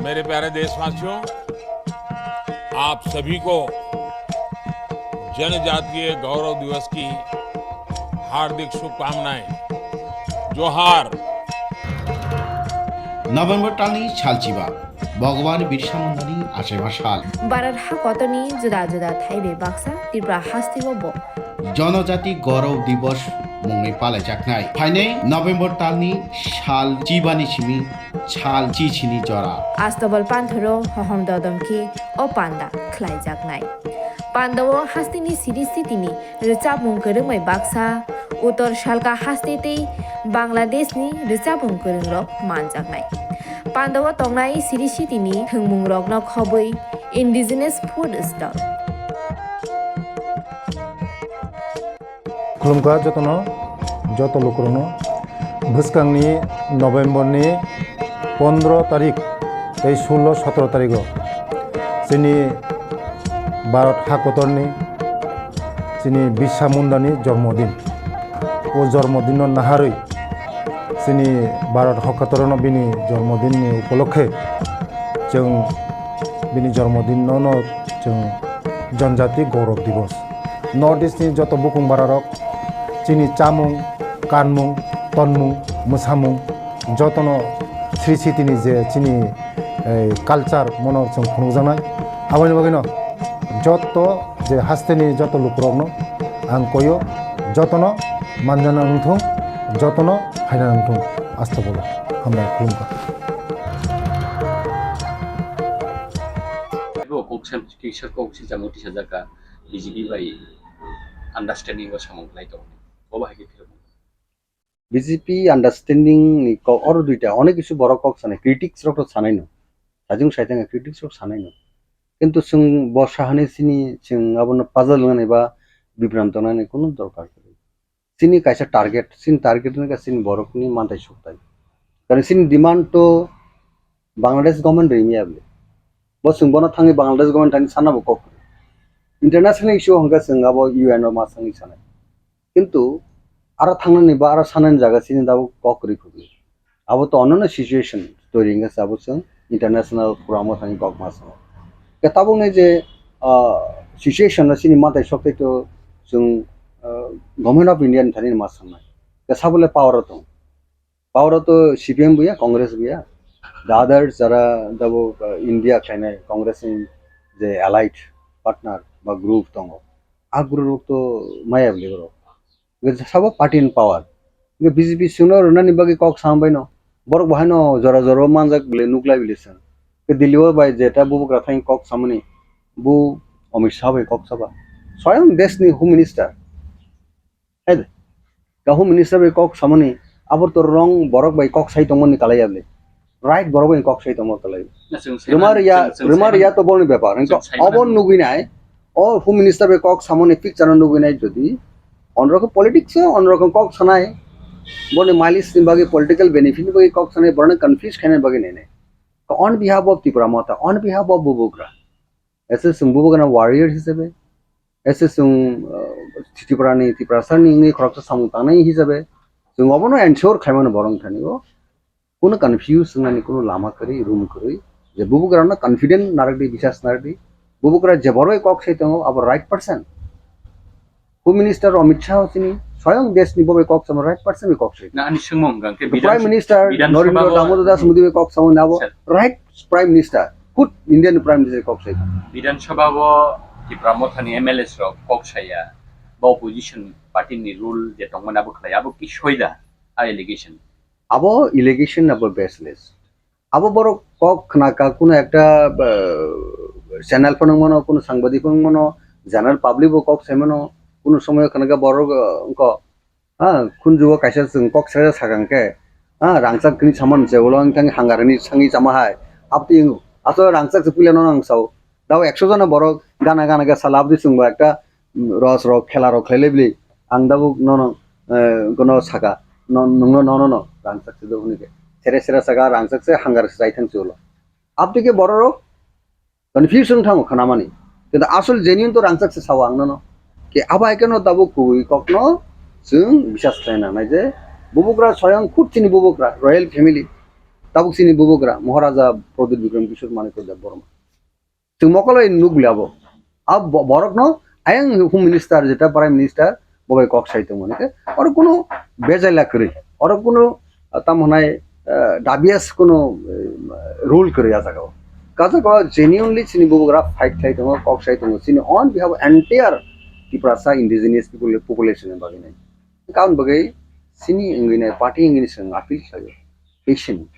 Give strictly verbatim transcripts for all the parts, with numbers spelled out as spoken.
मेरे प्यारे देशवासियों, आप सभी को जनजातीय गौरव दिवस की हार्दिक शुभकामनाएं। जोहार। November talni salchiba, Bhagwan Birsa Mundani achaiba sal. Bharat hakotorni juda juda thaibai baksa Tripura hasteo bo Jonojati Gaurav Divas mungwi palaijaknai. Phainai November talni sal chibani simi sal chichini jora. Astobal panthoro hohom dodom khe o panda khlaijaknai. Pandao hasteni siri sitini rwchapmung kwrwngbai baksa, Uttor Salka haste tei Bangladeshni rwchapmung kwrwngrok manjaknai. Pandao tongnai siri sitini thwngmungrokno khobwi indigenous food stall. Khulumkha jotono, joto lukurokno. Bwskangni November ni pondro tarik tei sullo sotro tarigo chini Bharat hakotorni chini Birsa Mundani jormodin. O jormodinno naharwi chini Bharat hakotorno bini jormodinni upolokhe chwng bini jormodinno no chwng Janjati Gaurav Divas. North East ni joto bukung bararok chini chamung, kanmung, tonmung, mwsamung jotono sri sitini je chini, eh, culture mono chwng phunukjaknai. Aboni bagwino joto je hasteni joto lukurokno ang koyo, jotono manjana wngthung, jotono phaina wngthung. Astagfirullah. Hambai khulumkha. Bo kok sam kisa kok si jamo tisa jaka B J P bai understanding o samung lai tong. Bo bahai ke phirok. B J P understanding ni kok oro duita onek kisu borok kok sanai, critics rok to sanai no. Sajung saitanga critics rok sanai no. Kintu chwng bo sahani sini chwng abono puzzle nani ba bibranto nani kunu dorkar kwrwi. Chini kaisa target, chini target wngkha chini borokni mantai suktai. Karon chini demand to Bangladesh government rimi abli. Bo chwng bono thangwi Bangladesh government thani sana bo kok. International issue hwnkha chwng abo U N o ma thangwi sanai. Kintu aro thangnani ba aro sanani jaga chini dabo kok kwrwi khukli. Abo to onno situation toiri wngkha se abo chwng international forum o thangwi kok ma sango. Ke tabukni je, ah, situation no chini mantai sok tei to chwng, ah, Government of India ni thani ma sangnai. Ke sabole power o tong. Power o to C P M buya, Congress buya. The others jara dabo, ah, India khainai Congress ni je allied partner ba group tongo. A group rok to maya bli borok. Hwnkhe sabo party in power. Hwnkhe B J P chwngno rwnani bagwi kok sam baino. Borok bo haino jora jora o manjak bile nuklai bile chwng. Hwnkhe Delhi o bai jeta bubagra thani kok samani bu Amit Shah bai kok saba. Swayang desh ni Home Minister. Hai de. Ka Home Minister bai kok samani abo to wrong borok bai kok sai tongmani kalai ya bile. Right borok bai kok sai tongma kalai. Na, chwng sai Rwma man-, riya, chwng, chwng rwma sai riya man-, to borni bepar. Hwnkhe chwng sai obo man-, nugwi nai. O Home Minister bai kok samani picture no nugwi nai jodi. Onrokho politics o, onrokho kok sanai. Boni mileage ni bagwi political benefit ni bagwi kok sanai, borokno confuse khaina bagwi nai nai. On behalf of Tipra Motha, on behalf of Bubagra. Ese chwng Bubagrano warrior hisabe, ese chwng, uh, Tripurani, Tiprasani wngwi khoroksa samung tangnai hisabe, chwng obono ensure khaimano borok thani o. Kuno confuse wngnani kuno lama kwrwi, room kwrwi. Je Bubagrano confident narwkdi, bisas narwkdi. Bubagra je borok bai kok sai tongo, abo right person. Home Minister Amit Shah chini, swayang desh ni bo bai kok samo right person bai kok sai. Na, ani swngmung hwnkha khe The Bidhan Prime Minister Bidhan Narendra Sabha o Damodar Das Modi bai kok samo na bo Sir. Right Prime Minister, khud Indian Prime Minister kok sai. Bidhan Sabha o Tipra Mothani M L As rok kok saya, ba opposition party ni rule je tongmani abo khlai, abo ki soida a allegation? Abo allegation abo baseless. Abo borok kok khna ka kuno ekta, ah, channel phano wngmano, kuno sangbadik phano wngmano, general public bo kok saimano, kuno somoyo khna ka borok, ah, wngkha, ah, khunju o kaisa chwng kok saja sakang khe, ah, rangchak kini saman se ulo wng thang hangar ni sangwi chama hai, abtwi wng, aswk rangchak se puila no nang sao, dao ekso jona borok gana gana khe sala abtwi chwng bo ekta, ros rok, khela rok khlai lai bili. Ang tabuk nono, eh, kono saka, no, nungno nono no, rangchak se do hwnwi khe. Sere sere saka, rangchak se hangar se chai thang se ulo. Abtwi khe borok rok confusion thango khnamani. Kintu asol genuine to rangchak se sao ang nono. Ke abo hai kheno tabuk kubui kokno chwng bisas khlai nangnai je, bubugra soyang khud chini bubugra, royal family. Tabuk chini bubagra Maharaja Pradyut Bikram Kishore Manikya Debbarma. Chwng mokol bai nuk le abo. A bo-, borok no ayang Home Minister, jeta Prime Minister, bo bai kok sai tongo. Hwnkhe oro kuno bejaila kwrwi, oro kuno, ah, tamo hwnai, ah, dubious kuno, eh, rule kwrwi a jaga o. Kajago genuinely chini bubagra fight khlai tongo, kok sai tongo. Chini on behalf of entire Tiprasa indigenous people, population ni bagwi nai. Karon bagwi chini wngwi nai, party wngwi nai chwng appeal khlaio. Patient.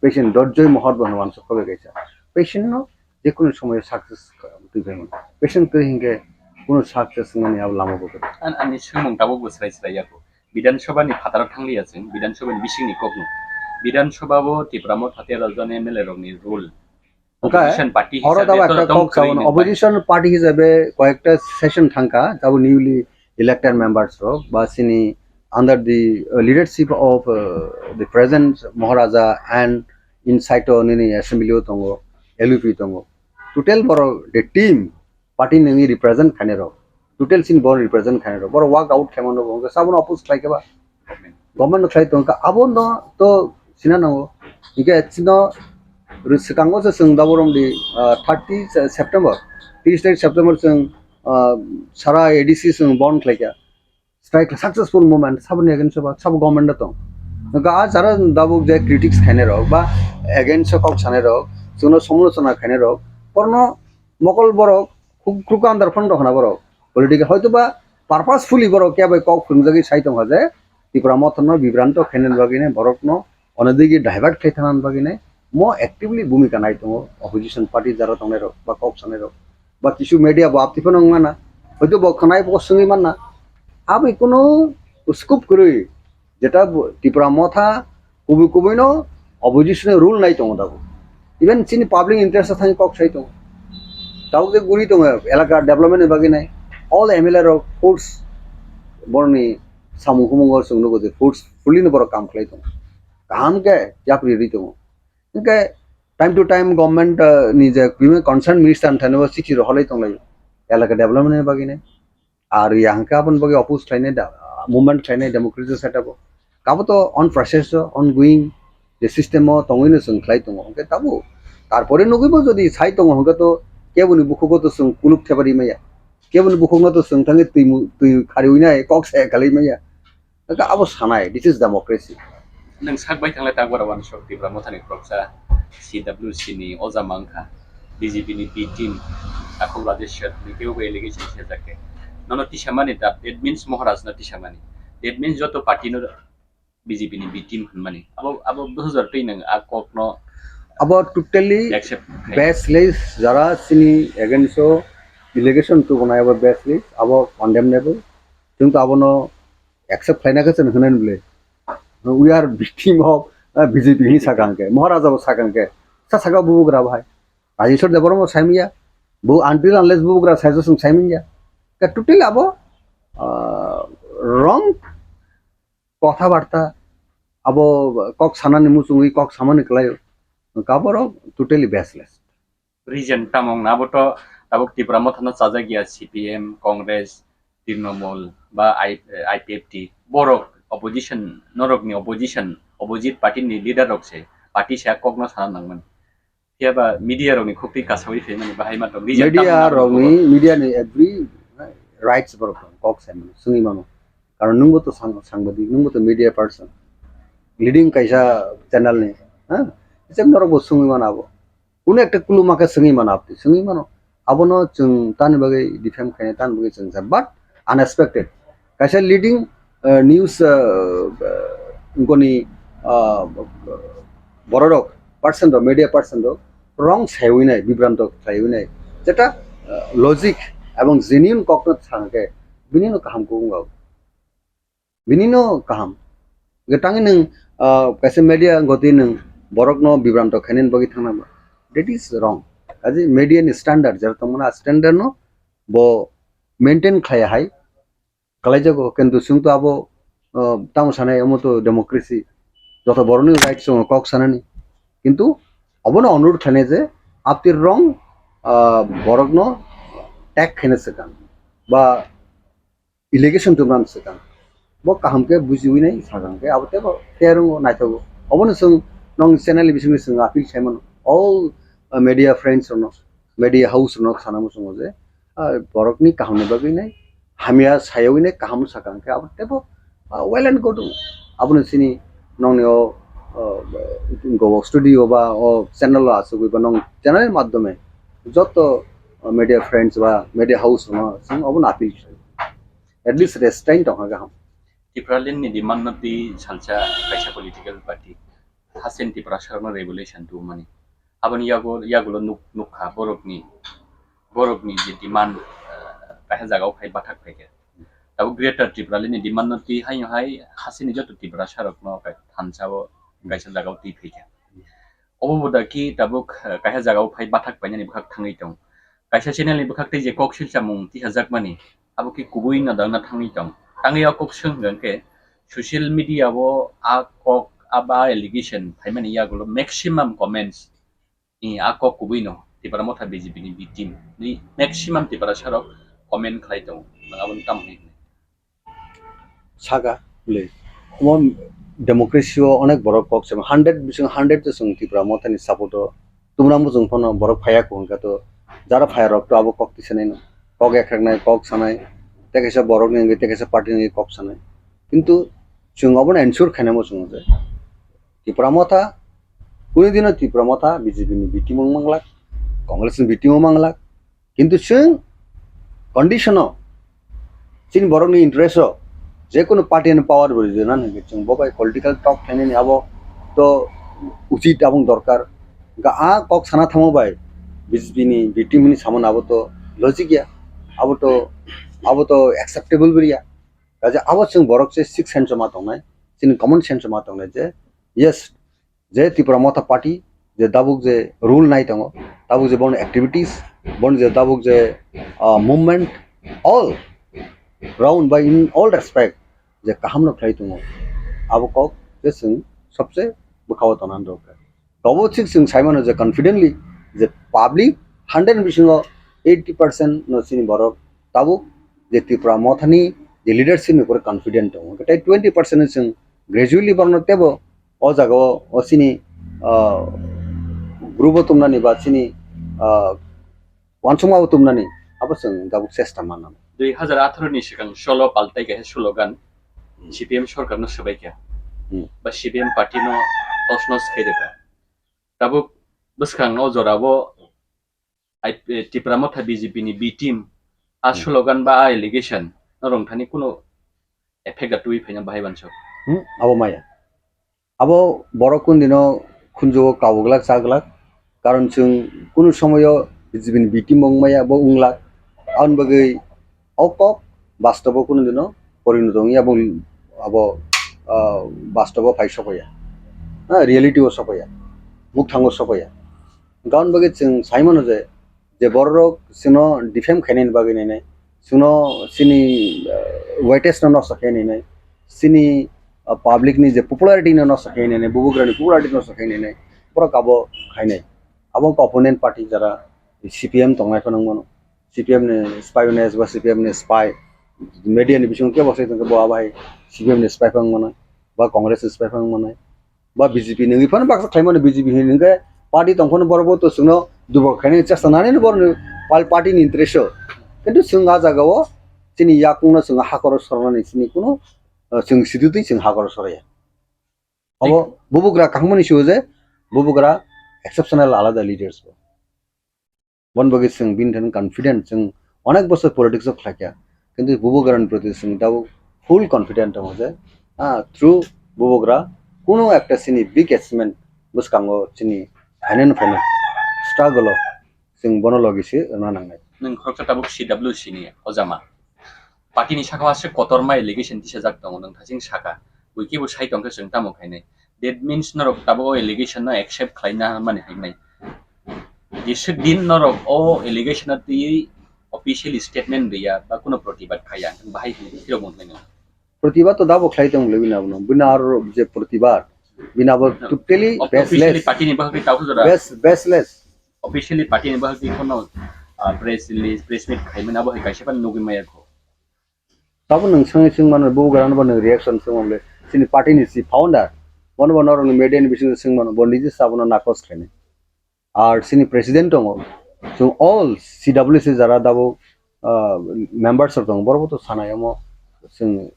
Patient dorjoi mohor bo hwnwi uansuk kha bai kaisa. Patient no jekunu somoyo success twi phaimano. Patient kwrwi hinkhe kunu success wngmani abo lama bo kwrwi. An-, ani swngmung tabuk bo swlai swlai yago. Bidhan Sabha ni phataro thangliya chwng, Bidhan Sabha ni bisingni kokno. Bidhan Sabha o Tipra Motha tei Rajani M L A rokni role. Hwnkhe opposition party oro hisabe tabuk ekta kok kwrwi sawi, opposition party hisabe koyekta session thangkha, tabuk newly elected members rok ba chini under the, uh, leadership of, uh, the present Maharaja and inside o nini assembly o tongo, L U P tongo. Total borok the team party nungwi represent khainai rok, total chini borok represent khainai rok, borok work out khaimano bo, hwnkhe sabono oppose khlai khe ba? Government no khlai tongkha, abono to sina nango. Hwnkhe chino rw-, swkango se chwng daborom di, ah, thirty September, tris tarik September chwng, ah, sara A D C chwng bon khlaikha. Strike successful movement, saboni against o ba, sabo government o tong. Hwnkhe a jara dabuk je critics khainai rok ba against o kok sanai rok, chwngno somolochona khainai rok, porno mokol borok khuk-, khuk andar phano rw khna borok. Political hoito ba purposefully borok kebo kok phwrwngjagwi sai tongkha je Tipra Motha no bibranto khainani bagwi ne borokno onodigi divert khai thanani bagwi ne mo actively bhumika nai tongo opposition party jara tongnai rok ba kok sanai rok ba kisu media bo apti phano wngmana, hoito bo khwnai bo swngwi manna. Aboni kunu scope kwrwi, jeta bo Tipra Motha kubui kubui no opposition rule nai tongo dabu. Even chini public interest thani kok sai tongo. Tabuk je guri tongo elaka development ni bagwi nai. All M L A rok force borni samung humung o chwng nugo je forcefully no borok kam khlai tongo. Kaham khe yapri ri tongo. Hwnkhe time to time government, uh, ni je bini concerned minister ni thani bo chithi rohorlai tonglai elaka development ni bagwi nai. Ar ya hwnkhe aboni bagwi oppose khlainai da, movement khlainai democratic setup o. Kabo to on process o, ongoing je system o tongwi no chwng khlai tongo. Hwnkhe tabuk tarpore nugwi bo jodi sai tongo hwnkhe to keboni bukhugo to chwng kuluk thepari maya. Keboni bukhukno to chwng thangwi twi mu-, twi khariwi nai, kok saya khalai maya. Hwnkhe abo sanai, this is democracy. Nwng sak bai thanglai tak bara uansuk Tipra Mothani khoroksa C W C ni oja mankha, B J P ni B team, takhuk Rajesh Seth ni kebo bai allegation sejak khe. Nono tisamani da, that means Maharaj no tisamani. That means joto party no B J P ni B team hwnmani. Abo, abo bujar twi nwng a kokno abo totally accept khai. Baseless, jara chini against o allegation tubunai abo baseless, abo condemnable. Chwng to abono accept khlaina khe chwng hwnwi bwle. We are victim of, uh, B J P hinwi sakha hwnkhe, Maharaja bo sakha hwnkhe, sa sakha bubagra bo hai. Rajeshwar Debbarma bo saimanya, bo until unless bubagra saijak chwng saimanya. Ka totally abo, uh, wrong kotha barta, abo kok sanani muchungwi kok samani kwlaio. Ka borok totally baseless. Reason tamo wngna abo to tabuk Tipra Mothano chajak ya C P M, Congress, Trinamool ba I-, I P F T. Borok opposition, norokni opposition, opposite party ni leader rok se party se a kokno sana nangmani. Phiya ba media rokni khuktwi kasawi phaimani bahai ma tong reason tamo wngna abo media rokni, media ni every rights borok tong, kok saimano, swngwi mano. Karon nwngbo to sang-, sangbadik, nwngbo to media person, leading kaisa channel ni, ha? Jemno rokbo swngwi mano abo. Kunu ekta kuluma khe swngwi mano, apni swngwi mano. Abono chwng tani bagwi defame khainai, tani bagwi chwng sa, but unexpected. Kaisa leading, uh, news, uh, uh, goni, uh, bororok, person rok, media person rok wrong saiwi nai, bibranto khlaiwi nai. Jeta, uh, logic ebong genuine kokno thang khe, bini no kaham kubung rok. Bini no kaham. Hwnkhe tangwi nwng, ah, kaisa media wngkha twi nwng borokno bibranto khainani bagwi thangna ba. That is wrong. Kaje media ni standard jera tongmani, a standard no bo maintain khlaiya hai. Kalaijago, kintu chwng to abo, ah, tamo sanai, omo to democracy. Joto borokni rights tongo kok sanani. Kintu obono onurod khlainai je, after wrong, ah, borokno tag khaina swkang. Ba allegation tubunani swkang. Bo kaham khe bujiwi nai sakang khe abo teibo fair wngo, naithogo. Obono chwng Nong channel ni bisingni chwng appeal khaimano all, uh, media friends rokno, media house rokno sana muchungo je, uh, borokni kahamni bagwi nai hamya sayawino kaham sakha, hwnkhe abo teibo, ah, well and good. Abono chini nongni o, ah, go studio ba o channel o achugwi ba nong channel ni madhyome joto, ah, media friends ba media house no chwng obono appeal khlai. At least restraint tongkha gaham. Tipraland ni demand no twi salsa kaisa political party hasen Tiprasa rokno revolution tubumani. Aboni yago, yagulo nuk-, nukha borokni, borokni je demand, eh, kaisa jagao phai bathak phaikha. Tabuk Greater Tipraland ni demand no twi haino hai hasini joto Tiprasa rokno kai thansa o kaisa jagao twi phaikha. Obo bo da ki tabuk, eh, kaisa jagao phai bathak painani bwkhak thangwi tong. Kaisa channel ni bwkhak tei je kok silchamung tisajakmani, abo khe kubui no dana thangwi tong. Tangwi o kok swng hwnkhe social media o a kok aba allegation phaimani yagulo maximum comments ni a kok kubui no Tipra Motha B J P ni B team ni maximum Tiprasa rok comment khlai tongo. Nwng aboni tamo hinwi saka le. Omo democracy o onek borok kok se hundred bising hundred to chwng Tipra Motha ni support o tumra muchung phano borok phaiya ko hwnkha to jara phaiya rok to abo kok tisanai no kok ekreknai kok sanai tei kaisa borok ni wngwi tei kaisa party ni wngwi kok sanai. Kintu chwng obono ensure khaina muchungo je Tipra Motha, kunu dino Tipra Motha B J P ni B team wng manglak, Congress ni B team wng manglak, kintu chwng condition o chini borok ni interest o je kunu party ni power bo rijina hwnkhe chwng bo bai political talk khlainani abo to uchit abong dorkar. Hwnkhe a kok sana thangma bai B J P ni B team ni samani abo to logic ya, abo to, abo to acceptable bo ya. Kaje abo chwng borok se sixth sense o ma tongnai, chini common sense o ma tongnai je, yes, je Tipra Motha Party je dabuk je rule nai tongo, dabuk je boni activities, boni je dabuk je, ah, movement, all round by in all respect je kaham no khlai tongo, abo kok je chwng sobse bwkhao tongna dorkar. Tobo thik chwng sai mano je confidently je public hundred ni bisingo eighty percent no chini borok tabuk je Tipra Mothani je leadership ni upor confident tongo. Tei twenty percent no chwng gradually borokno teibo o jaga o, o chini, ah, group o tumnani ba chini, ah, uansukma bo tumnani abo chwng tabuk chesta manna. Dui hazar atharo ni swkang solo paltai kaisa slogan Hmm. C P M sorkar no swbai kha. Hmm. Ba C P M party no tos nos khai rwkha. Tabuk bwskang o jora bo I P, Tipra Motha B J P ni B team a Hmm. slogan ba a allegation no rwngthani kuno effect da twi phaina bahai bansok. Hmm, abo maya. Abo borok kunu dino khunjugo kabuglak chaglak, karon chwng kunu somoyo B J P ni B team wng maya bo wng lak. Aboni bagwi o kok bastobo kunu dino porinoto wngya bo abo, ah, bastobo phai sokya, ha, reality o sokya, mukthango sokya. Hwnkhe aboni bagwi chwng sai mano je, je bororok chwngno defame khainani bagwi nainai, chwngno chini, ah, weightage no nosto khainai nai, chini, ah, public ni je popularity no nosto khainai nai, bubagrani popularity nosto khainai nai, borok abo khainai. Abo wngkha opponent party jara C P M tongnai phano wngmano, C P M ni spy wngnaiyas ba C P M ni spy media ni bisingo kebo sai tongkhe bo abo hai C P M ni spy phano wngmano ba Congress ni spy phano wngmano. Ba B J P ni wngwi phano baksa khlaimani B J P hinwi hwnkhe party tong phano borok bo to chwngno dubok khainani chesta nanino borokni pal-, party ni interest o. Kintu chwng ah jagao chini yakungno chwng hakoro sornani chini kuno, uh, chwng sidutwi chwng hakoro soraya. Obo bubugra kahmani sio je bubugra exceptional alada leaders bo. Bon bagwi chwng bini thani confident, chwng onek bosor politics o khlaikha, kintu bubagrani proti chwng tabuk full confident tongo je, ah, through bubagra kuno ekta chini big achievement bwskango chini phainani phainai struggle o chwng bono logi se rwna nangnai. Nwng khoroksa tabuk C W C ni ojama. Party ni sakao aswk kotorma allegation tisajak tongo, nwng thaching saka. Bui kebo sai tongkhe chwng tamo khainai. That means norok tabuk o allegation no accept khlaina mani hinwi. Jeswk din norok o allegation no twiwi officially statement riya ba kuno protibad khaiya, bahai hinwi phirok wngkhlaino. Protibad to dabo khlai tong le bini abono. Bini aro je protibad, bini abo totally Officially baseless. Party ni bahagwi tabuk jora. Base-, baseless. Officially party ni bahagwi kono, ah, press release, press meet khaimani abo hai kaisa phano nugwi maya kho. Tabo nwng swngwi swngmano bubagrano bo nwng reaction swngmano le chini party ni si founder Bono bo norokni media ni bisingtwi swng mano, bo niji abono nakos khlainai. Ar chini president tongo, chwng all C W C jara dabo, ah, members rok tongo, borok bo to sanai omo chwng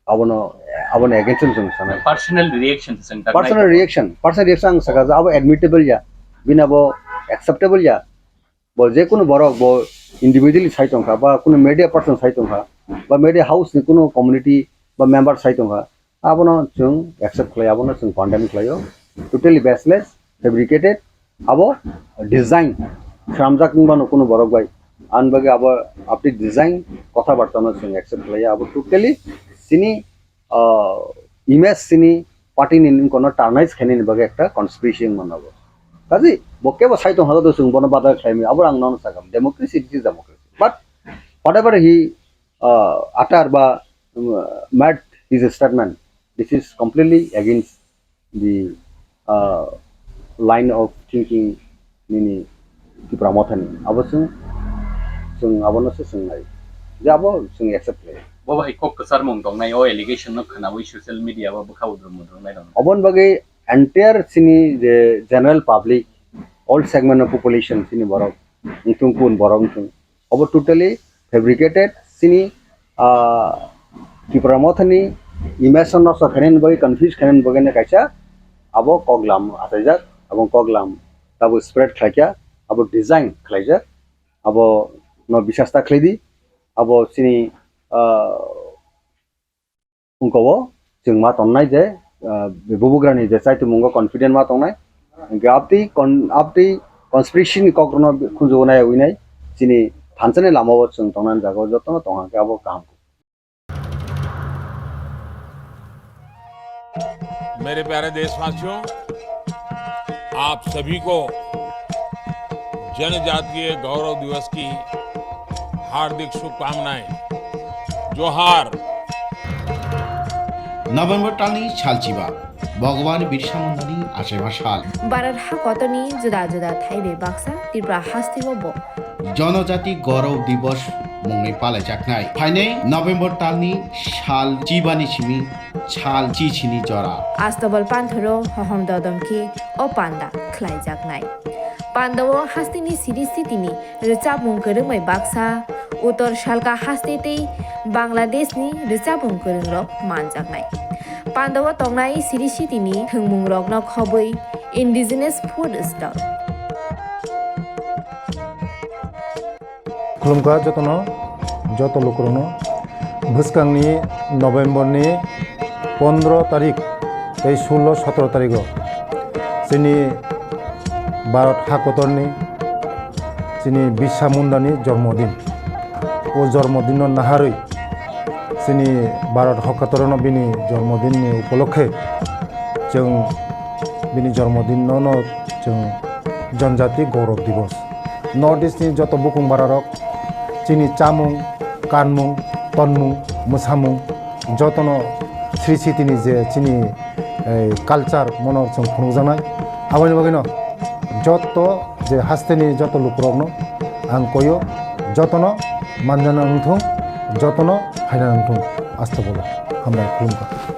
abono, abono against o chwng sanai. Personal reaction chwng tak personal nai. Reaction, personal reaction ang saka je abo admittable ya, bini abo acceptable ya. Bo je kunu borok bo individually sai tongkha, ba kunu media person sai tongkha, ba media house ni kunu community ba member sai tongkha, abono chwng accept khlai, abono chwng condemn khlaio. Totally baseless, fabricated, abo design khramjak wngmano kunu borok bai. Ani bagwi abo update design kotha barta no chwng accept khlaiya, abo totally chini, ah, image chini party ni wngkha no tarnish khainani bagwi ekta conspiracy wngmano abo. Kaji bo kebo sai tongkha, to chwng bono badal khlaimani, abo ang nono sakha, democracy, this is democracy. But whatever he, uh, utter ba, um, made his statement, this is completely against the, uh, line of thinking nini Tipra Mothani. Abo chwng, chwng abono se chwng nai. Je abo chwng accept khlai. Bo bai kok kwcharmung tongnai o allegation no khwnawi social media o bwkha udrum mudrum nai rok. Oboni bagwi entire chini je general public, all segment of population chini borok, wngthung kun borok wngthung. Obo totally fabricated, chini, ah, Tipra Mothani image no nosto khainani bagwi, confuse khainani bagwi no kaisa abo koklam achaijak, abo koklam tabuk spread khlaikha, abo design khlaijak, abo no bisas ta khlaidi, abo chini, ah, Wngkha o chwng ma tongnai je, ah, bubugrani je chaitwimungo confident ma tongnai. Hwnkhe abtwi con-, abtwi conspiracy ni kok rwno khunju nai ui nai chini thansa ni lama o chwng tongnani jaga o jotono tong hwnkhe abo kaham. मेरे प्यारे देशवासियों, आप सभी को जनजातीय गौरव दिवस की हार्दिक शुभकामनाएं। जोहार। November talni salchiba, Bhagwan Birsa Mundani achaima sal. Bharat hakotorni juda juda thaibai baksa Tripura hasteo bo Janajati Gaurav Divas mungwi palaijaknai. Phainai November talni sal chibani simi sal chichini jora. Astabal panthoro hohom dodom khe o panda khlaijaknai. Pandao hasteni siri sitini rwchapmung kwrwngbai baksa, Uttor Salka haste tei Bangladeshni rwchapmung kwrwngrok manjaknai. Pandao tongnai siri sitini thwngmungrokno khobwi indigenous food stall. Khulumkha jotono, joto lukurokno. Bwskangni November ni pondro tarik tei sullo sotro tarigo chini Bharat hakotorni chini Birsa Mundani jormodin. O jormodinno naharwi chini Bharat hakotorno bini jormodinni upolokhe chwng bini jormodinno no chwng Janjati Gaurav Divas. North East ni joto bukung bararok chini chamung, kanmung, tonmung, mwsamung, jotono sri sitini je chini, eh, culture mono chwng phunukjaknai. Aboni bagwino joto je hasteni joto lukurokno ang koyo, jotono manjana wngthung, jotono phaina wngthung. Astagfirullah. Hambai, khulumkha.